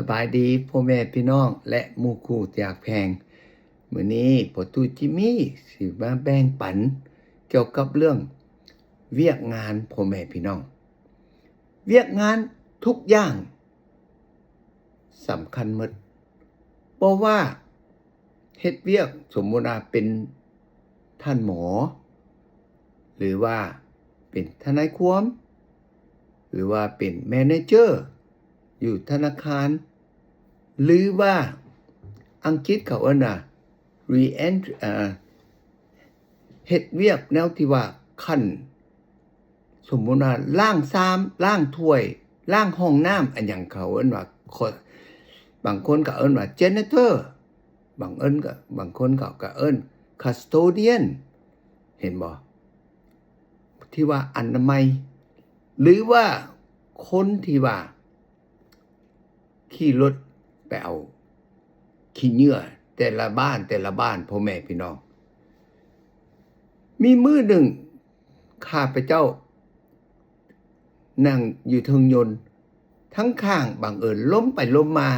ສະບາຍດີພໍ່ແມ່ພີ່ນ້ອງ ແລະ ໝູ່ຄູ່ທີ່ຮັກແພງ. ມື້ນີ້ພໍ່ຕູ້ຈິມມີຊິມາແບ່ງປັນກ່ຽວກັບເລື່ອງວຽກງານພໍ່ແມ່ພີ່ນ້ອງ. ວຽກງານທຸກຢ່າງສຳຄັນໝົດ. ບໍ່ວ່າເຮັດວຽກ, ສົມມຸດວ່າເປັນທ່ານໝໍ ຫຼືວ່າເປັນທະນາຍຄວາມ ຫຼືວ່າເປັນແມເນເຈີຢູ່ທະນາຄານ ຫຼືວ່າອັງກິດເຂົາເອີ້ນວ່າ reent ເອີ ເຮັດວຽກແນວທີ່ວ່າຂັ້ນ ສົມມຸດວ່າລ້າງຊາມ, ລ້າງຖ້ວຍ, ລ້າງຫ້ອງນ້ຳ, ອັນຫຍັງເຂົາເອີ້ນວ່າ ຂ້ອຍ ບາງຄົນກໍເອີ້ນວ່າ janitor, ບາງເອີ້ນກໍ ບາງຄົນເຂົາກໍເອີ້ນ custodian ເຫັນບໍ່? ທີ່ວ່າອະນາໄມ ຫຼືວ່າຄົນທີ່ວ່າ ຂີ່ລົດໄປເອົາຂີ້ເຫຍື້ອແຕ່ລະບ້ານ, ແຕ່ລະບ້ານ ພໍ່ແມ່ພີ່ນ້ອງ. ມີມື້ໜຶ່ງ ຂ້າພະເຈົ້ານັ່ງຢູ່ເທິງຍົນ, ທັງຂ້າງບັງເອີນລົ້ມໄປລົ້ມມາ.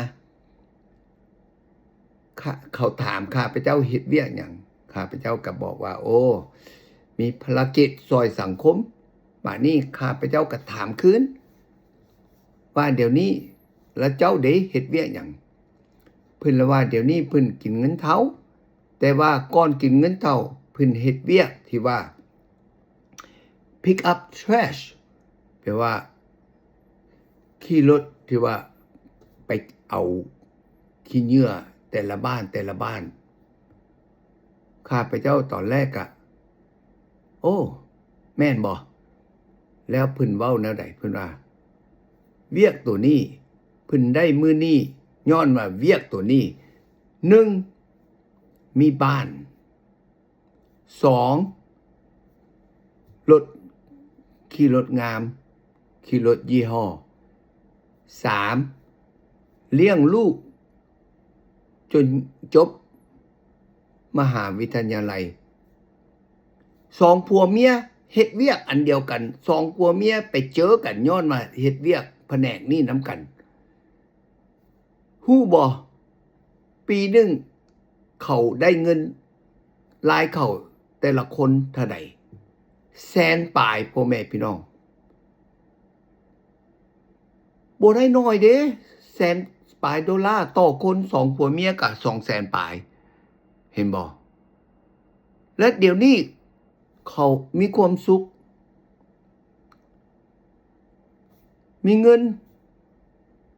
ເຂົາຖາມຂ້າພະເຈົ້າເຮັດວຽກຫຍັງ, ຂ້າພະເຈົ້າກໍບອກວ່າ ໂອ້ ມີພາລະກິດຊ່ອຍສັງຄົມ. ບາດນີ້ຂ້າພະເຈົ້າກໍຖາມຄືນວ່າ ດຽວນີ້ລະເຈົ້າເດ ເຮັດວຽກຫຍັງ? ເພິ່ນລະວ່າ ດຽວນີ້ເພິ່ນກິນເງິນເທົາ, ແຕ່ວ່າກ່ອນກິນເງິນເທົາ ເພິ່ນເຮັດວຽກທີ່ວ່າ pick up trash ແປວ່າ ຂີ່ລົດທີ່ວ່າໄປເອົາຂີ້ເຫຍື້ອແຕ່ລະບ້ານ, ແຕ່ລະບ້ານ. ຂ້າພະເຈົ້າຕອນແລກກະ ໂອ້ ແມ່ນບໍ່? ແລ້ວເພິ່ນເວົ້າແນວໃດ? ເພິ່ນວ່າ ວຽກໂຕນີ້ ເພິ່ນໄດ້ມື້ນີ້ ຍ້ອນວ່າວຽກໂຕນີ້ ໜຶ່ງ ມີບ້ານ, ສອງ ລົດ ຂີ່ລົດງາມ, ຂີ່ລົດຍີ່ຫໍ້, ສາມ ລ້ຽງລູກຈົນຈົບມະຫາວິທະຍາໄລ. ສອງຜົວເມຍເຮັດວຽກອັນດຽວກັນ, ສອງຜົວເມຍໄປເຈີກັນ ຍ້ອນວ່າເຮັດວຽກພະແນກນີ້ນຳກັນ. ຮູ້ບໍ່? ປີໜຶ່ງເຂົາໄດ້ເງິນລາຍເຂົ້າແຕ່ລະຄົນເທົ່າໃດ? ແສນປາຍ ພໍ່ແມ່ພີ່ນ້ອງ. ບໍ່ໄດ້ໜ້ອຍເດ້, ແສນປາຍໂດລາຕໍ່ຄົນ, ສອງຜົວເມຍກະສອງແສນປາຍ, ເຫັນບໍ່? ແລະ ດຽວນີ້ເຂົາມີຄວາມສຸກ, ມີເງິນ,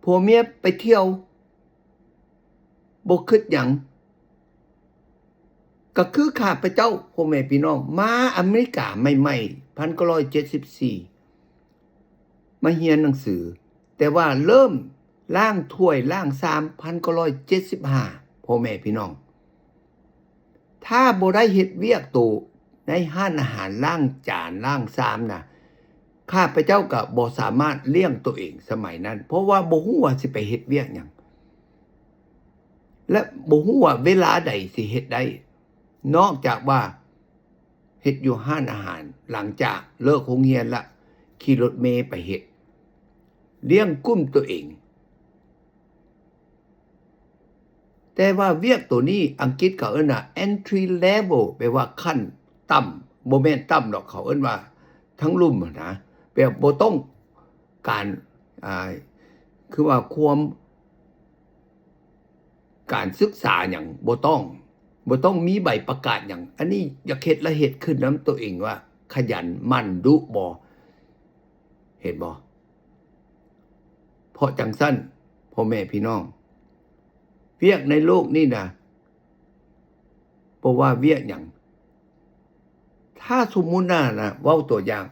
ຜົວເມຍໄປທ່ຽວ, ບໍ່ຄິດຫຍັງ. ກໍຄືຂ້າພະເຈົ້າ ພໍ່ແມ່ພີ່ນ້ອງ ມາອາເມລິກາໃໝ່ໆ ພັນເກົ້າຮ້ອຍເຈັດສິບສີ່ ມາຮຽນໜັງສື, ແຕ່ວ່າເລີ່ມລ້າງຖ້ວຍລ້າງຊາມ ພັນເກົ້າຮ້ອຍເຈັດສິບຫ້າ ພໍ່ແມ່ພີ່ນ້ອງ. ຖ້າບໍ່ໄດ້ເຮັດວຽກໂຕໃນຮ້ານອາຫານ ລ້າງຈານລ້າງຊາມນະ, ຂ້າພະເຈົ້າກໍບໍ່ສາມາດລ້ຽງໂຕເອງສະໄໝນັ້ນ, ເພາະວ່າບໍ່ຮູ້ວ່າຊິໄປເຮັດວຽກຫຍັງ ແລະ ບໍ່ຮູ້ວ່າເວລາໃດຊິເຮັດໄດ້, ນອກຈາກວ່າເຮັດຢູ່ຮ້ານອາຫານ ຫຼັງຈາກເລີກໂຮງຮຽນລະ ຂີ່ລົດເມໄປເຮັດ, ລ້ຽງກຸ້ມໂຕເອງ. ແຕ່ວ່າວຽກໂຕນີ້ ອັງກິດເຂົາເອີ້ນວ່າ entry level ແປວ່າຂັ້ນຕ່ຳ, ບໍ່ແມ່ນຕ່ຳດອກ, ເຂົາເອີ້ນວ່າທາງລຸ່ມຫັ້ນນະ, ແບບບໍ່ຕ້ອງການ ອ່າ ຄືວ່າຄວາມ ການສຶກສາຫຍັງ ບໍ່ຕ້ອງ, ບໍ່ຕ້ອງມີໃບປະກາດຫຍັງ. ອັນນີ້ຢາກເຮັດລະເຮັດຂຶ້ນນຳໂຕເອງວ່າຂະຫຍັນໝັ່ນດຸບໍ່, ເຫັນບໍ່? ເພາະຈັ່ງຊັ້ນ ພໍ່ແມ່ພີ່ນ້ອງ, ວຽກໃນໂລກນີ້ນະ ບໍ່ວ່າວຽກຫຍັງ, ຖ້າສົມມຸດນະ ນະ ເວົ້າຕົວຢ່າງ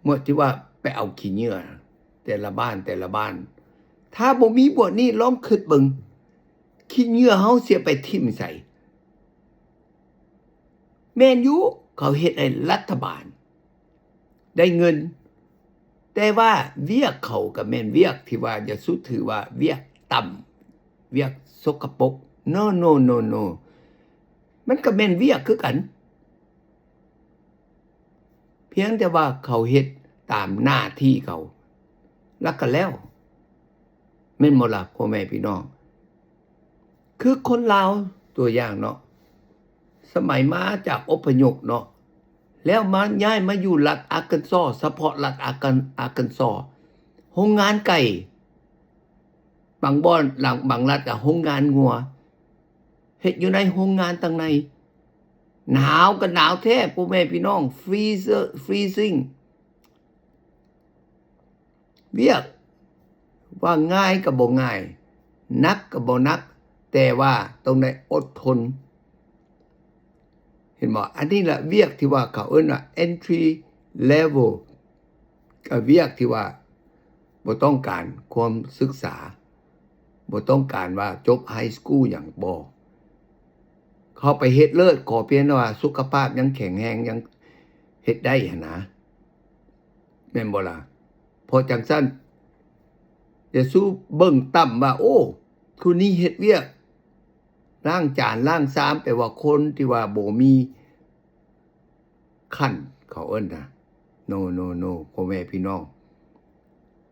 ເມື່ອທີ່ວ່າໄປເອົາຂີ້ເຫຍື້ອແຕ່ລະບ້ານ, ແຕ່ລະບ້ານ, ຖ້າບໍ່ມີບວກນີ້ ລອງຄິດເບິ່ງ, ຂີ້ເຫຍື້ອເຮົາຊິໄປຖິ້ມໃສ? ແມ່ນຢູ່ ເຂົາເຮັດໃຫ້ລັດຖະບານໄດ້ເງິນ, ແຕ່ວ່າວຽກເຂົາກໍແມ່ນວຽກທີ່ວ່າຢ່າສຸດຖືວ່າວຽກຕ່ຳ, ວຽກສົກກະປົກ. No, no, no, no. ມັນກໍແມ່ນວຽກຄືກັນ, ພຽງແຕ່ວ່າເຂົາເຮັດຕາມໜ້າທີ່ເຂົາ ແລ້ວກໍແລ້ວ. ແມ່ນບໍ່ລະ ພໍ່ແມ່ພີ່ນ້ອງ? ຄືຄົນລາວຕົວຢ່າງເນາະ ສະໄໝມາຈາກອົບພະຍົບເນາະ ແລ້ວມາ ຍ້າຍມາຢູ່ລັດອາກັນຊໍ ສະເພາະລັດອາກັນ ອາກັນຊໍ ໂຮງງານໄກ່ ບາງບ່ອນ ບາງລັດກະໂຮງງານງົວ ເຮັດຢູ່ໃນໂຮງງານທາງໃນ ໜາວກະໜາວແທ້ ພໍ່ແມ່ພີ່ນ້ອງ ຟຣີເຊີ ຟຣີຊິງ ວຽກວ່າງ່າຍກະບໍ່ງ່າຍ ໜັກກະບໍ່ໜັກ ແຕ່ວ່າຕ້ອງໄດ້ອົດທົນ ເຫັນບໍ່? ອັນນີ້ລະວຽກທີ່ວ່າເຂົາເອີ້ນວ່າ entry level ກະວຽກທີ່ວ່າບໍ່ຕ້ອງການຄວາມສຶກສາ ບໍ່ຕ້ອງການວ່າຈົບ high school ຫຍັງ ບໍ່ ເຂົ້າໄປເຮັດເລີດ ຂໍພຽງແຕ່ວ່າສຸຂະພາບຍັງແຂງແຮງ ຍັງເຮັດໄດ້ຫັ້ນນະ ແມ່ນບໍ່ລະ? ເພາະຈັ່ງຊັ້ນ ຢ່າສູ່ເບິ່ງຕ່ຳວ່າ ໂອ້ ຜູ້ນີ້ເຮັດວຽກລ້າງຈານລ້າງຊາມ ແປວ່າຄົນທີ່ວ່າບໍ່ມີຂັ້ນ ເຂົາເອີ້ນນະ ໂນ ໂນ ໂນ ພໍ່ແມ່ພີ່ນ້ອງ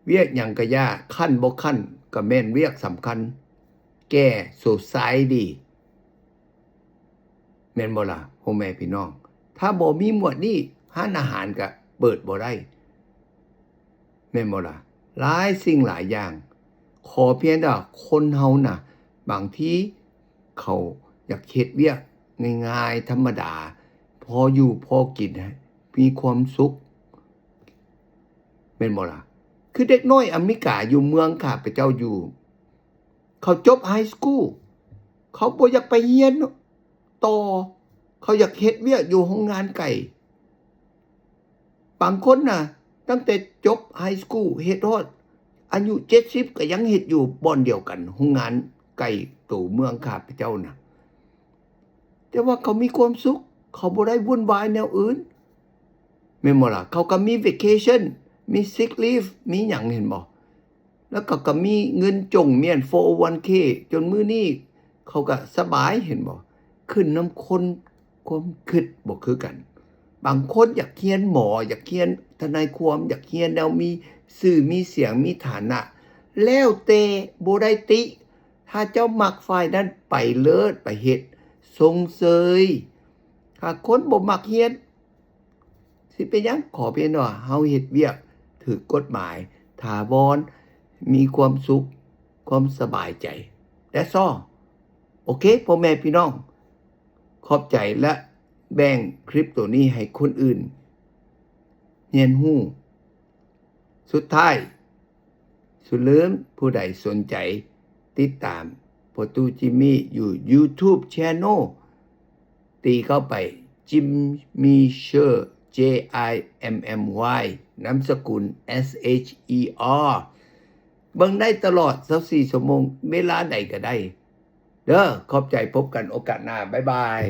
ວຽກຫຍັງກະຢ່າ ຂັ້ນບໍ່ຂັ້ນກະແມ່ນວຽກສຳຄັນແກ່ society ແມ່ນບໍ່ລະ ພໍ່ແມ່ພີ່ນ້ອງ? ຖ້າບໍ່ມີໝວດນີ້ ຮ້ານອາຫານກະເປີດບໍ່ໄດ້ ແມ່ນບໍ່ລະ? ຫຼາຍສິ່ງຫຼາຍຢ່າງ ຂໍພຽງແຕ່ວ່າຄົນເຮົານະ ບາງທີເຂົາຢາກເຮັດວຽກງ່າຍໆ ທຳມະດາ ພໍຢູ່ພໍກິນ ມີຄວາມສຸກ ແມ່ນບໍ່ລະ? ຄືເດັກນ້ອຍອາເມລິກາຢູ່ເມືອງຂ້າພະເຈົ້າຢູ່ ເຂົາຈົບ high school ເຂົາບໍ່ຢາກໄປຮຽນຕໍ່ ເຂົາຢາກເຮັດວຽກຢູ່ໂຮງງານໄກ່ ບາງຄົນນະ ຕັ້ງແຕ່ຈົບ high school ເຮັດຮອດອາຍຸເຈັດສິບ ກະຍັງເຮັດຢູ່ບ່ອນດຽວກັນ ໂຮງງານໄກ່ໂຕເມືອງຂ້າພະເຈົ້ານະ ແຕ່ວ່າເຂົາມີຄວາມສຸກ ເຂົາບໍ່ໄດ້ວຸ່ນວາຍແນວອື່ນ ແມ່ນບໍ່ລະ? ເຂົາກະມີ vacation ມີ sick leave ມີຫຍັງ ເຫັນບໍ່? ແລ້ວເຂົາກະມີເງິນຈົ່ງມ້ຽນ four oh one k ຈົນມື້ນີ້ເຂົາກະສະບາຍ ເຫັນບໍ່? ຂຶ້ນນຳຄົນຄວາມຄິດບໍ່ຄືກັນ ບາງຄົນຢາກຮຽນໝໍ ຢາກຮຽນທະນາຍຄວາມ ຢາກຮຽນແນວມີຊື່ມີສຽງ ມີຖານະ ແລ້ວແຕ່ ບໍ່ໄດ້ຕິ ຖ້າເຈົ້າມັກຝ່າຍນັ້ນ ໄປເລີດ ໄປເຮັດ ຊົມເຊີຍ ຖ້າຄົນບໍ່ມັກຮຽນ ຊິເປັນຫຍັງ? ຂໍພຽງແຕ່ວ່າເຮົາເຮັດວຽກຖືກກົດໝາຍ ຖາວອນ ມີຄວາມສຸກ ຄວາມສະບາຍໃຈ That's all. ໂອເຄ ພໍ່ແມ່ພີ່ນ້ອງ ຂອບໃຈ ແລະ ແບ່ງຄລິບໂຕນີ້ໃຫ້ຄົນອື່ນຮຽນຮູ້. ສຸດທ້າຍ ຢ່າລືມ ຜູ້ໃດສົນໃຈຕິດຕາມພໍ່ຕູ້ຈິມມີຢູ່ YouTube Channel ຕີເຂົ້າໄປ Jimmy Sher J I M M Y ນາມສະກຸນ S H E R ເບິ່ງໄດ້ຕະຫຼອດຊາວສີ່ຊົ່ວໂມງ ເວລາໃດກະໄດ້ເດີ. ຂອບໃຈ ພົບກັນໂອກາດໜ້າ ບາຍບາຍ.